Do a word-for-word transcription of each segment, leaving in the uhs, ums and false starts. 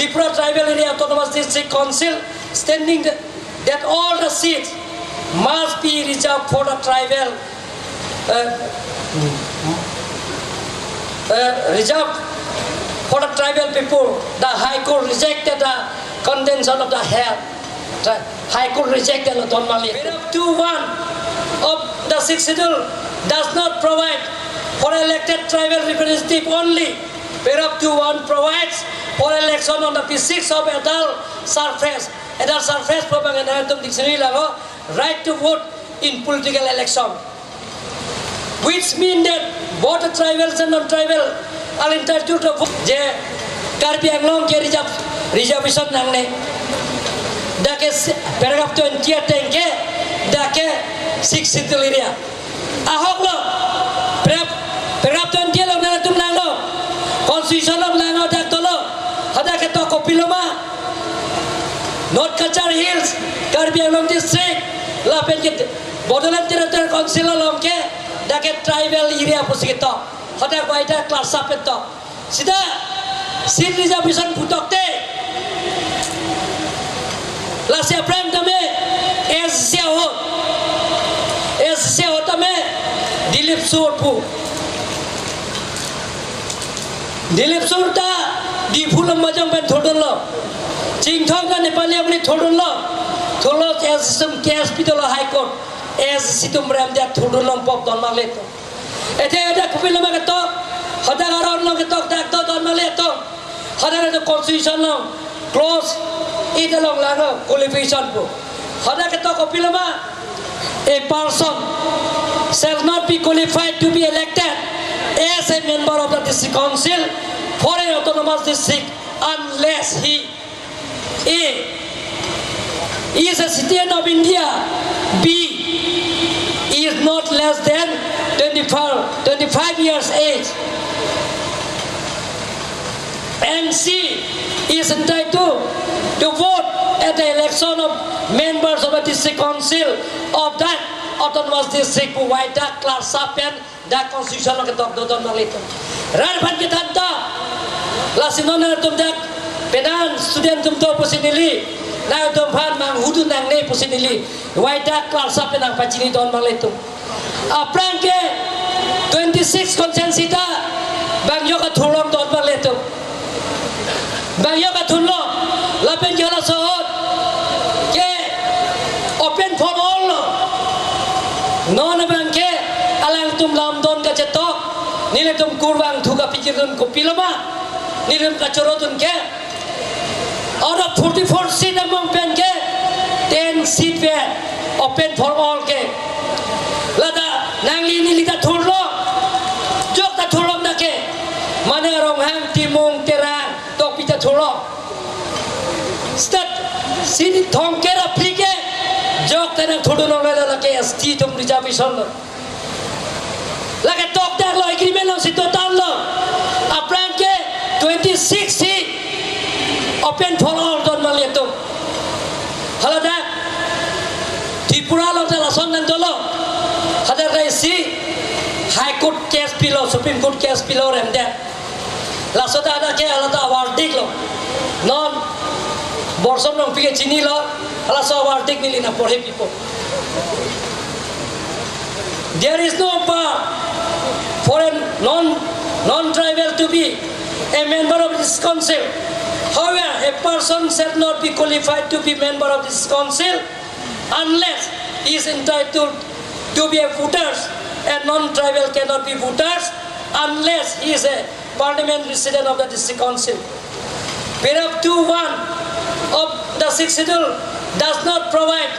Tripura Tribal Area Autonomous District Council standing th- that all the seats must be reserved for the tribal, uh, uh, reserved for the tribal people. The High Court rejected the contention of the head. Tri- High Court rejected the Donmali. Paragraph two one of the Sixth Schedule does not provide for elected tribal representative only. Paragraph two one provides for election on the basis of adult suffrage. Adult suffrage pu abang nangtum dictionary langnon, right to vote in political election. Which mean that both the tribals and non-tribal are entitled to vote. Je Karbi Anglong ke reserve, reservation nangne. Dak ke se- paragraph twenty ateng ke, dak ke Sixth Schedule area. Ahok lo, paragraph, paragraph twenty along nangtum langnon. Constitution along langnon dak dolo. Hadak ketok kopilo ma? North Cachar Hills, Karbi Anglong District, lapen ke Bodoland Territorial Council along ke, dak ke tribal area pusi ketok. Hadak waida class up pen tok. Sita seat reservation pu tokte, lasi aphrang tame S C ahut, S C ahut tame Dilip Sur pu. Dilip Sur ta Diphu Lumbajong pen thurdunlo. Chinthong ta Nepali abli thurdunlo. Thurlo S C atum case pidolo High Court. S C atum remdet thurdun longpo Donmali atum. Ete ete kopilo ma ketok, hadak aron along ketok dak do Donmali atum. Hadak dak constitution along clause eight along langnon qualification pu. Hadak ketok kopilo ma? A person shall not be qualified to be elected as a member of the district council for an autonomous district unless he A, is a citizen of India. B, is not less than twenty-five, twenty-five years age. And C, is entitled to vote at the election of members of the district council of that autonomous district pu waida class up pen dak constitution along ketok do Donmali atum. Rat aphan kethan ta. Lasi non nangtum dak penang student atum do pusi neli, nangtum aphan manghudu nangne pusi neli. Waida class up pen nangpachini Donmali atum. Aphrang ke twenty-six constituency ta bang yok athurlong Donmali atum. Bang yok athurlong, lapen ke halaso ahut ke open for all lo. Non abang ke alangtum lamdon kachetok, nelitum kurvangthu kapikir dun kopilo ma, nelitum kachoro dun ke. Out of forty-four seat among pen ke, ten seat pen open for all ke. Lata nangli neli ta thurlo, jok ta thurlo dak ke. Mane Ronghang, Timung, Terang, Tokbi ta thurlo. State sini thomkep ra phli ke jok ta nangthurdun longle, lake S T atum reservation lo. Lake tokdak lo, agreement alongsi dotan lo. Aphrang ke twenty-six seat open for all Donmali atum. Haladak Tripura along ta lason nang dolo. Hadak rai si High Court case pilo, Supreme Court case pilo remdet. Laso ta dak ke hala ta verdict lo. Non Borson Rongpi ke chinilo, halaso verdict neli nangporhe pipo. There is no power for a non, non-tribal to be a member of this council. However, a person shall not be qualified to be member of this council unless he is entitled to be a voters, and non-tribal cannot be voters unless he is a permanent resident of the district council. Paragraph two one of the Sixth Schedule does not provide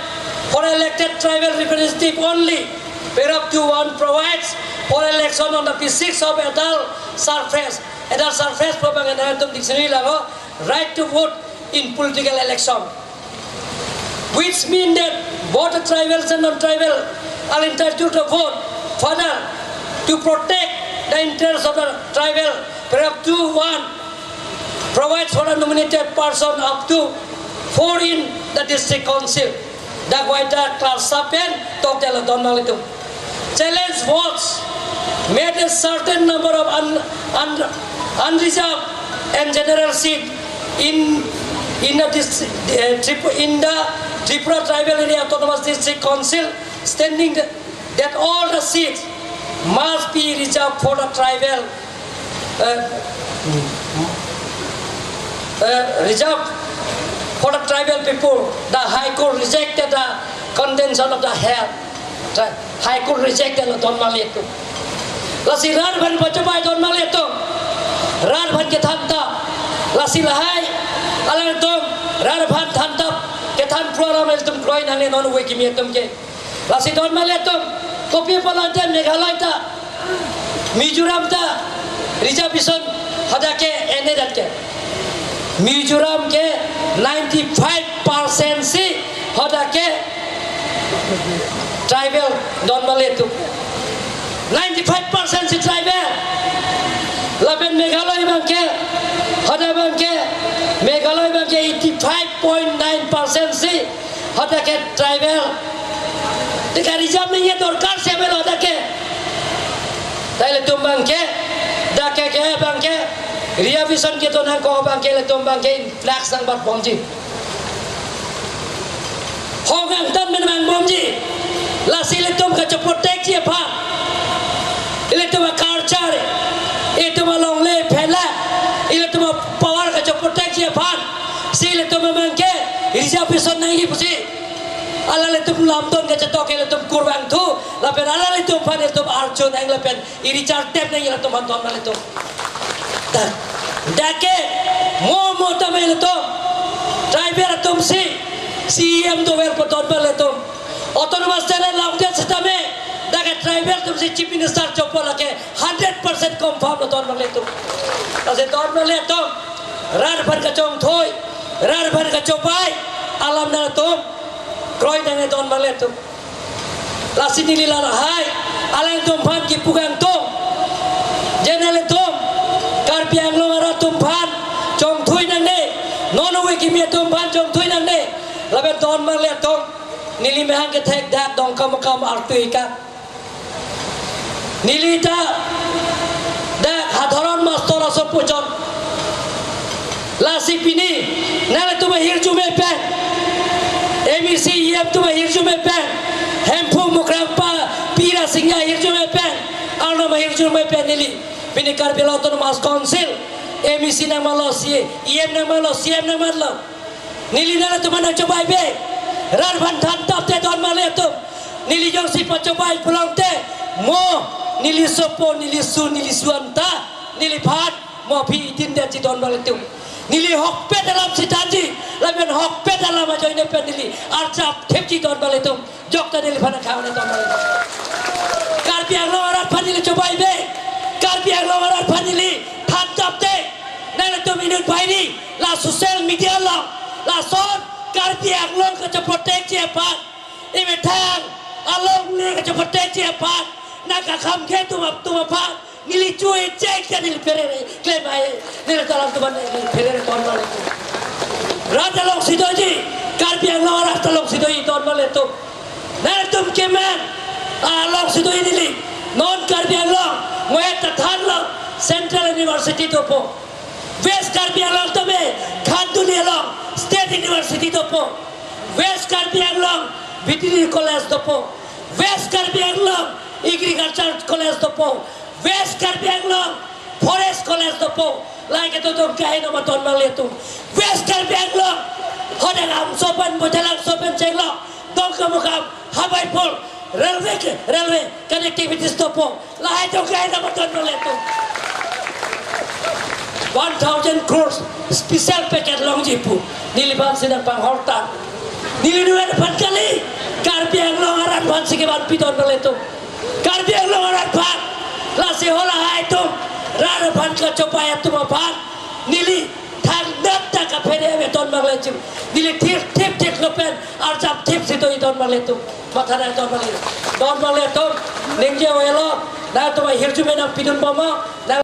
for elected tribal representative only. Paragraph two one provides for election on the basis of adult suffrage. Adult suffrage pu abang nangtum dictionary langnon, right to vote in political election. Which mean that both the tribals and non-tribal are entitled to vote. Further, to protect the interests of the tribal, paragraph two one provides for a nominated person up to four in the district council. Dak waida class up pen tokdetlo Donmali atum. Challenge was made a certain number of un-, un-, unreserved and general seat In, in the dis-, uh, Tripu-, in the Tripura Tribal Area Autonomous District Council, standing the, that all the seats must be reserved for the tribal, uh, uh, reserved for the tribal people. The High Court rejected the contention of the head. High Court rejectedlo don marli atum. Lasi rat aphan pachobai don marli atum. Rat aphan kethan tha. Lasi lahai alangtum rat aphan than tha. Kethan pro alam ilitum kroi nangne non ove kimi atum ke. Lasi don marli atum. Kopi pulote Meghalaya ta, Mizoram ta reservation hadak ke ene dat ke. Mizoram ke ninety-five percent si hadak ke tribal don marli atum. Ninety-five percent si tribal. Lapen Meghalaya abang ke, hadak abang ke, Meghalaya abang ke eighty-five point nine percent si hadak ke tribal. Tika reserve nangji dorkar si avelo hadak ke. Ta ilitum abang ke, dak ke ke abang ke, reservation kedo nangkok abang ke ilitum abang ke influx nangbat bomji. Hong angtan men mang bomji. Lasi ilitum kachoprotectji aphan, ilitum a-culture, ilitum alongle phela, ilitum a-power kachoprotectji aphan si ilitum abang ke reservation nangji pusi alanglitum lamdon kachetok ilitum kurvangthu, lapen alanglitum aphan ilitum arju nang lapen iri chartep nang ilitum aphan don marli atum. Dak, dak ke mo mo tame ilitum tribal atum si C E M doverpo don marli atum. Autonomous channel lamdet setame dak ke tribal atum si Chief Minister chopo lake hundred percent confirm lo don marli atum. Lasi don marli atum, rat aphan kachongthui, rat aphan kachobai alam nangtum kroi nangne don marli atum. Lasi neli lahai alangtum aphan kipu kangtung. Je nanglitum Karbi Anglong arat atum aphan chongthui nangne, non ove kimi atum aphan chongthui nangne. Lapen don marli atum, neli mehang kethek dak Dongkamukam artui ka. Neli ta dak sadharon mastor asopo jon. Lasi pini nanglitum ahirjume pen, M A C, E M atum ahirjume pen, Hemphu Mukrang pa Pira Singya ahirjume pen, Arnam ahirjume pen neli pini Karbi Anglong Autonomous Council M A C nangmatlo, C E M nangmatlo, C M nangmatlo. Neli nanglitum aphan nangchobai ave. Rat aphan than tap te don marli atum. Neli jongsi pachobai pulote, mo neli sopo, neli su, neli su anta neliphan mo aphi itin detji don marli atum. Neli hokpet alam si thanji, lapen hokpet alam ajoine pen neli arjap thepji don marli atum. Jokta neliphan akhang ne don marli atum. Karbi Anglong arat aphan neli chobai ave. Karbi Anglong arat aphan neli than tap te, nanglitum inut banghini la social media along, lason Karbi Anglong kachoprotectji aphan, emethang alongle kachoprotectji aphan, nangkakhamkhe atum atum aphan neli chu-e chek ke neli pherere klem ai, neli ta alanglitum aphan neli pherere don marli atum. Rat alongsi doji, Karbi Anglong arat alongsi doji don marli atum. Nanglitum kemen alongsi doji neli. Non Karbi Anglong mo-et ta thanlo, Central University dopo. West Karbi Anglong tame Khanduli along State University dopo. West Karbi Anglong Veterinary College dopo. West Karbi Anglong Agriculture College dopo. West Karbi Anglong Forest College dopo. Lahai ke dodun kaheno ma don marli atum. West Karbi Anglong hadak Amso pen Boitalangso pen chenglo Dongkamukam, Habaipur, railway ke, railway connectivities dopo. Lahai dodun kaheno ma don marli atum. One thousand crores special package longji pu neliphan si nangpanghorta. Neli nuan aphan kali, Karbi Anglong arat aphan si kevanpi don marli atum. Karbi Anglong arat aphan, lasi halahai atum, rat aphan kachobai atum aphan neli thangnat ta kaphere ave don marli atum. Neli thip thip thip lo pen arjap thip si doji don marli atum. Matha nang don marli. Don marli atum, ningje avelo, nangtum ahirjume nangpidun bom ma, nang